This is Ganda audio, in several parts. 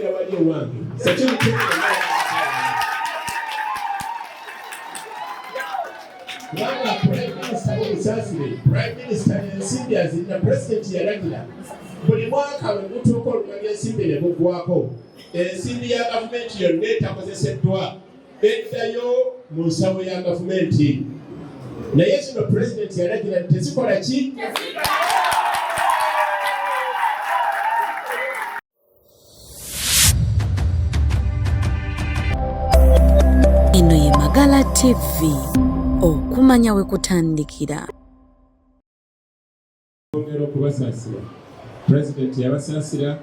Babeera wali ewange. Security kubanga Prime Minister musaasire, Prime Minister ensimbi azirina, President yalagira buli mwaka bwe gutuuka olugabya ensimbi ne buggwako, ensimbi ya gavumenti yonna etakozeseddwa eddayo mu nsawo ya gavumenti. Naye zino Pulezidenti yalagira nti tezikola ki? Eno ye Magala TV, okumanya we kutandikira. Ongera okubasaasira. Pulezidenti yabasaasira,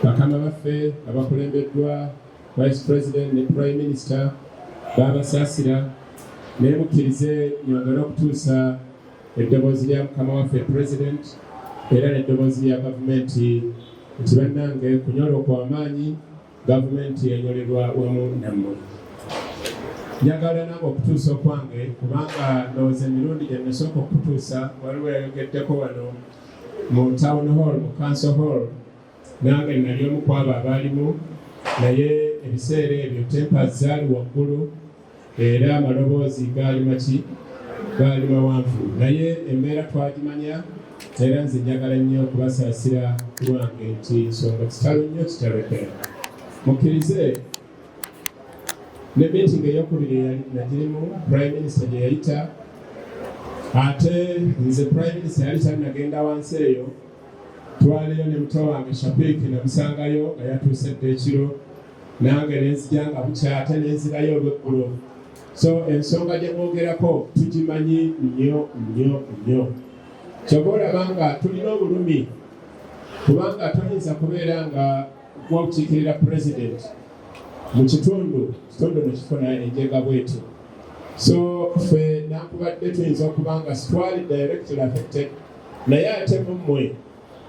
bakama baffe abakulembeddwa Vice President ne Prime Minister babasaasira, naye mukkirize nyongere okutuusa eddoboozi lya mukama waffe President era n'eddoboozi lya gavumenti nti bannange kunyola okw'amaanyi gavumenti enyolerwa wamu nammwe. Njagala nange okutuusa okwange kubanga ndowooza emirundi gye nasooka okutuusa waliwo yayogeddeko wano mu town hall, mu council hall, nange nali omu ku abo abaalimu, naye ebiseera ebyo tempa zaali waggulu era amaloboozi gaali maki, gaali mawanvu, naye embeera twagimanya. Era nze njagala nnyo okubasaasira lwange nti nsonga kitalo nnyo, kitalo ddala. Mukkirize ne meeting eyokubiri nagirimu, Prime Minister gye yayita, ate nze Prime Minister yali tannagenda wansi eyo, twaliyo ne muto wange Shafiiki, namusangayo nga yatuuse dda ekiro, nange nenzija nga bukya ate nenzirayo olweggulo. So ensonga gye mwogerako tugimanyi nnyo nnyo nnyo. Kyova olaba nga tulina obulumi, kubanga toyinza kubeera nga gwokiikirira President mu kitundu, kitundu nekifuna enjega bwetyo. So ffe nankubadde tuyinza okuba nga sitwali directly affected, naye ate mummwe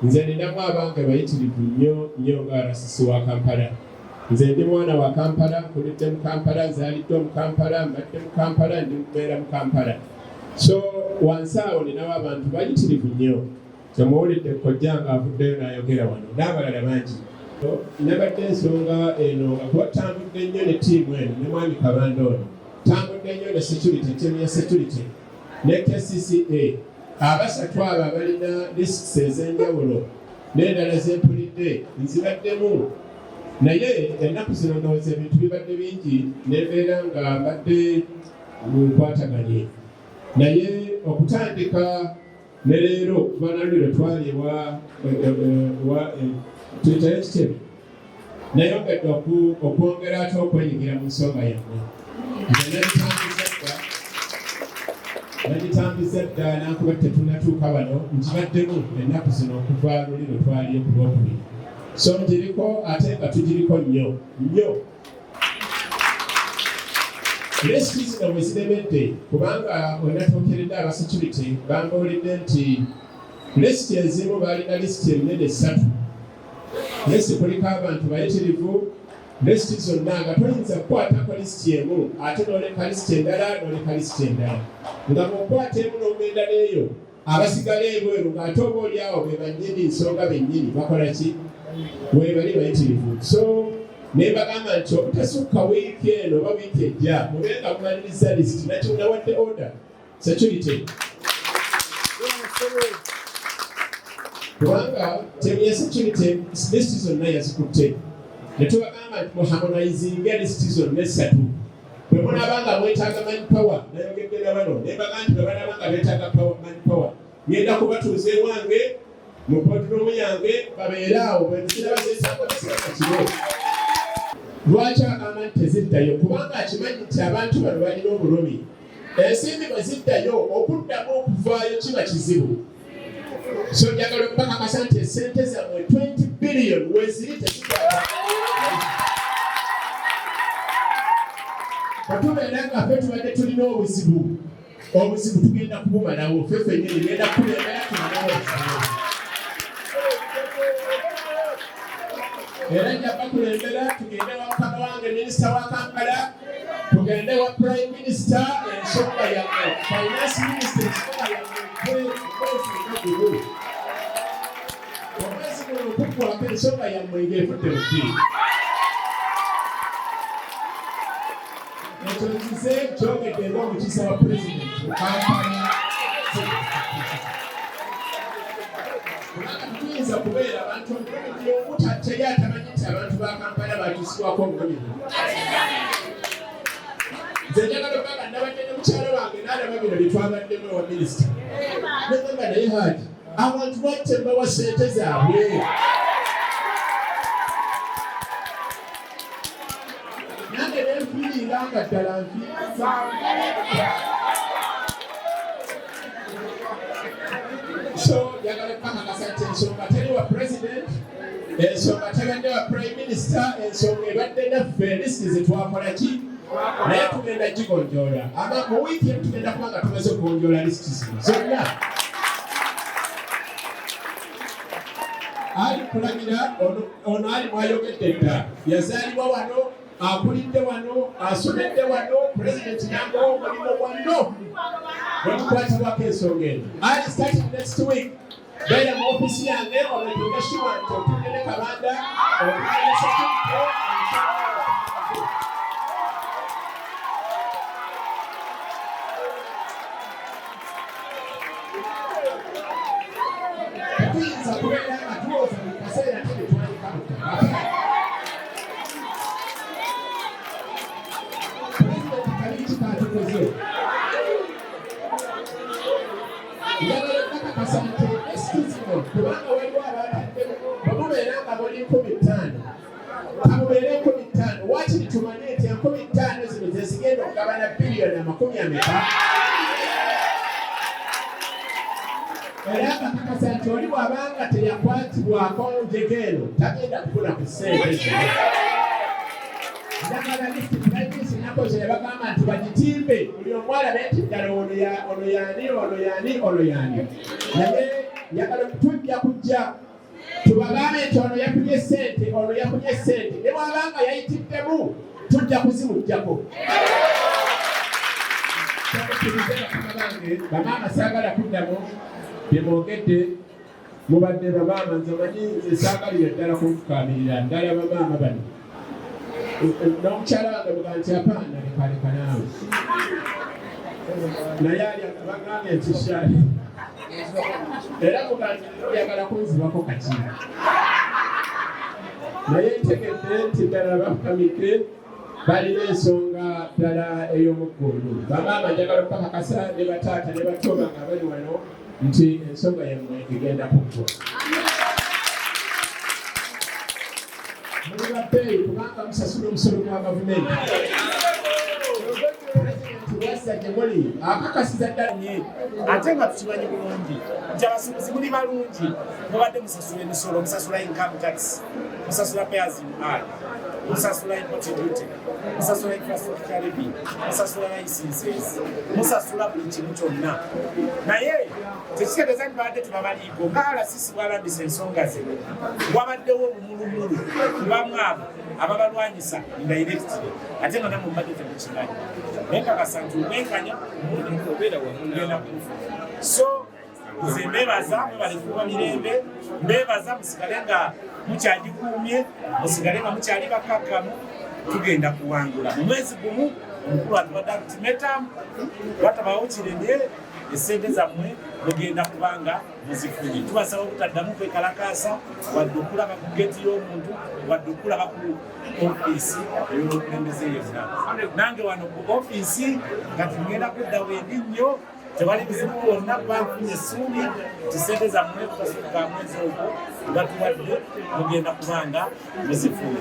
nze ninamu abange bayitirivu nnyo nnyo nga RCC wa Kampala. Nze ndi mwana wa Kampala, nkulidde mu Kampala, nzaaliddwa mu Kampala, mbadde mu Kampala, ndi mubeera mu Kampala. So wansi awo ninawo abantu bayitirivu nnyo. Temuwulidde kojja nga avuddeyo n'ayogera wano n'abalala bangi. Nabadde ensonga eno nga kuba tambudde nnyo ne ttiimu eno ne mwami Kabanda ono, tambudde nnyo ne security, ttiimu ya security ne KCCA, abasatu abo abalina lists ez'enjawulo n'endala zempulidde nzibaddemu, naye ennaku zino ndowooza ebintu bibadde bingi nembeera nga mbadde nkwataganye. Naye okutandika ne leero, kuba naluli lwe twali ewa tuyitayo ekitebe, nayongedde okwongera ate okwenyigira mu nsonga yammwe. Nze nagitambuza dda, nankuba tetunatuuka wano, nkibaddemu ennaku zino okuva luli lwe twaliyo ku Lwokubiri. So ngiriko ate nga tugiriko nnyo nnyo. Lisiti zino bwe ziremedde, kubanga wenatuukiridde aba security bambuulidde nti lisiti ezimu balina lisiti ennene essatu, lisiti kuliko abantu bayitirivu, lisiti zonna nga toyinza kukwatako lisiti emu ate n'oleka lisiti endala, n'oleka lisiti endala, nga bw'okwata emu n'ogenda n'eyo abasigala ebweru ng'ate oba oli awo be bannyini nsonga bennyini bakola ki, weebali bayitirivu. So ne mbagamba nti obutasukka wiiki eno oba wiiki ejja mube nga mumaliriza lisiti. Nakimunawadde order security, kubanga temu ya security lisiti zonna yazikutte, ne tubagamba nti muharmonizinge lisiti zonna essatu. Bwe munaaba nga mwetaaga manpower, nayogedde na bano ne mbagamba nti bwe banaaba nga beetaaga manpower, ngenda kubatuuza ewange mu boardroom yange, babeere awo bwe nziraba zeetaaga biseera kiro. Lwaki agamba nti teziddayo? Kubanga akimanyi nti abantu bano balina obulumi. Ensimbi bwe ziddayo, okuddamu okuvaayo kiba kizibu. So njagala okubakakasa nti esente zammwe 20 billion weziri, tezikwata. Batubeera nga ffe tubadde tulina obuzibu, obuzibu tugenda kubumalawo ffe ffennyini, genda kukulembera tumalewo obuzibu. Era nja bakulembera tugende wa mukama wange minisita wa Kampala, tugende wa Prime Minister, ensonga yammwe, finance minister, ensonga yammwe. Omwezi guno okuggwako ensonga yammwe ng'evudde mu ddiini. Ekyo nkize kyogedde ng'omukiise wa pulezidenti mu Kampala. Kubanga tetuyinza kubeera abantu omulundi omu teri atamanyi nti abantu ba Kampala batuusibwako obulumi buno. Nze njagala okugamba nabadde ne mukyala wange n'alaba bino bye twabaddemu ewa minisita. Negamba naye Haji, abantu lwaki temubawa ssente zaabwe? Nange ne nfiirira nga ddala nfiiriza. So njagala okukakasa nti ensonga teri wa president, ensonga tebadde wa prime minister, ensonga ebadde naffe lisiti zetwakola ki naye tugenda gigonjoola. Ama mu wiiki emu tugenda kuba nga tumaze okugonjoola lisiti zino zonna. Ali kulagira ono ali mwayogedde dda, yazaalibwa wano, akulidde wano, asomedde wano, pulezidenti nangawo omulimu wano wetukwatibwako ensonga eno. Ali starting next week beera mu ofiisi yange omekinga sure nti otudde ne Kabanda, otudde ne Ssekitto. Tetuyinza kubeera nga tulowooza buli kaseera nti bitwalika mu ttaka. Pulezidenti kabi ki katukoze? Njagala okukakasa nti esiti zino, kubanga waliwo abataddemu, bwe mubeera nga muli 5000, kamubeere 5000, waakiri tumanye nti 5000 zino ze zigenda okugabana biliyoni amakumi ameka. Era akakasa nti oli bw'abanga teyakwatibwako njega eno tagenda kufuna ku ssente zino. Njagala lisiti prime minister nakoze yabagamba nti bagitimbe buli omu alabe nti ddala ono ono yaani, ono yaani, ono yaani. Naye njagala tujja kujja tubagambe nti ono yafunye ssente, ono yafunye ssente, ne bw'abanga yayitiddemu tujja kuzimuggyako. Tukkirize bakama bange, bamaama, saagala kuddamu bye mwogedde. Mubadde bamaama, nze omanyi nze saagalira ddala kunfukaamirira ddala bamaama bano. N'omukyala wange muga nti apaana, leka leka naawe. Naye ali bagambye nti shali era muga nti oyagala kunzibako kaki, naye ntegedde nti ddala bafukamidde balina ensonga ddala ey'omuggundu. Bamaama, njagala okukakasa ne bataata ne bato bange abali wano nti ensonga yammwe egenda kuggwa. Muli babbeeyi kubanga musasula omusolo gwa gavumenti. Pulezidenti wazza gye muli akakasiza ddala Ate nga tukimanyi bulungi nti abasuubuzi muli balungi, mubadde musasula emisolo, musasula income tax, musasula pay as you earn, musasula import duty, musasula infrastructure levy, musasula licenses, musasula buli kimu kyonna. Naye tekitegeeza nti babadde tebabaliiko. Nga RCC bwalambisa ensonga ze, wabaddewo obumulumulu kubamu abo ababalwanyisa indirectly, ate nga namwe mubadde temukimanyi. Naye nkakasa nti obwenkanya genda kubufuna. So nze mbebaza, mwebale kuba mirembe, mbebaza musigale nga mukyagikuumye, musigale nga mukyali bakkakkamu. Tugenda kuwangula mu mwezi gumu. Omukulu atuwadde ultimatum, watabawo kiremye esente zammwe mugenda kubanga muzifunye. Tubasaba obutaddamu kwekalakaasa, wadde okulaba ku geeti y'omuntu, wadde okulaba ku ofiisi ey'obukulembeze yonna. Nange wano ku ofiisi kati ngenda kudda wendi nnyo, tewali buzibu bwonna, kuba nfunye essuubi nti sente zammwe kukasuka mwezi ogwo batuwadde mugenda kubanga muzifuna.